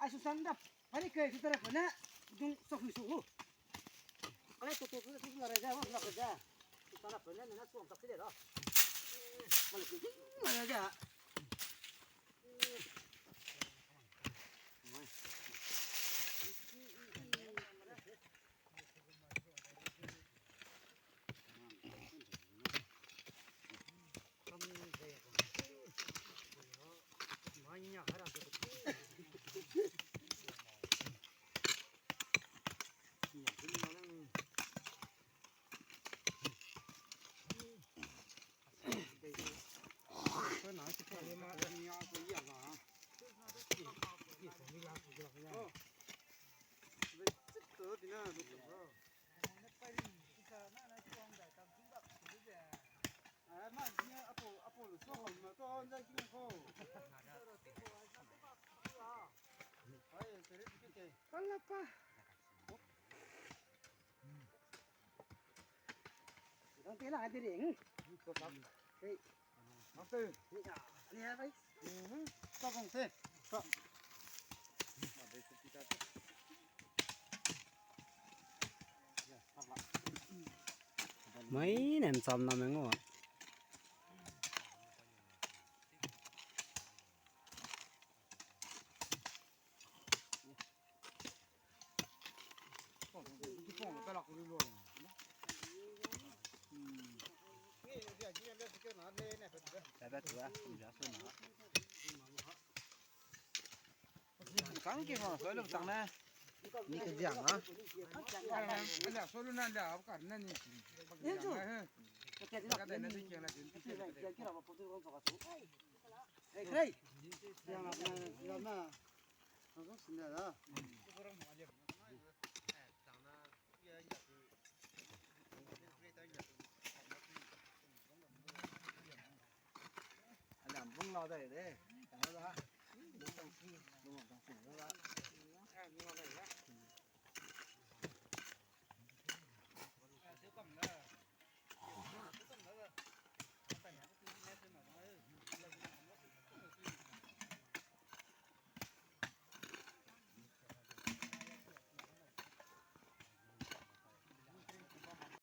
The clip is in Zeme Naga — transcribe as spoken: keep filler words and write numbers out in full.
Ai, Susan da, hari kai Susan da pene, dung sa hui su hu. Ai, to to to to la re da, wa la re da. Susan da pene, na suang tak sile da. Mala ki ding la re da. Kalapa. Dang te la de ring. Hey. Master. Ni ya, ni ya, bai. Mhm. Sa kong se. Sa. Mai nem cham na meng o. Kang ki ma, so lu tang ne. Ni ke diang na. Ala, so lu na la, kar na ni. Ka dai na di kiang na din. Hey, hey. Diang na, diang na. Ang so sin da da. Alam bung la dai de. Tang la. Bung tang si, bung tang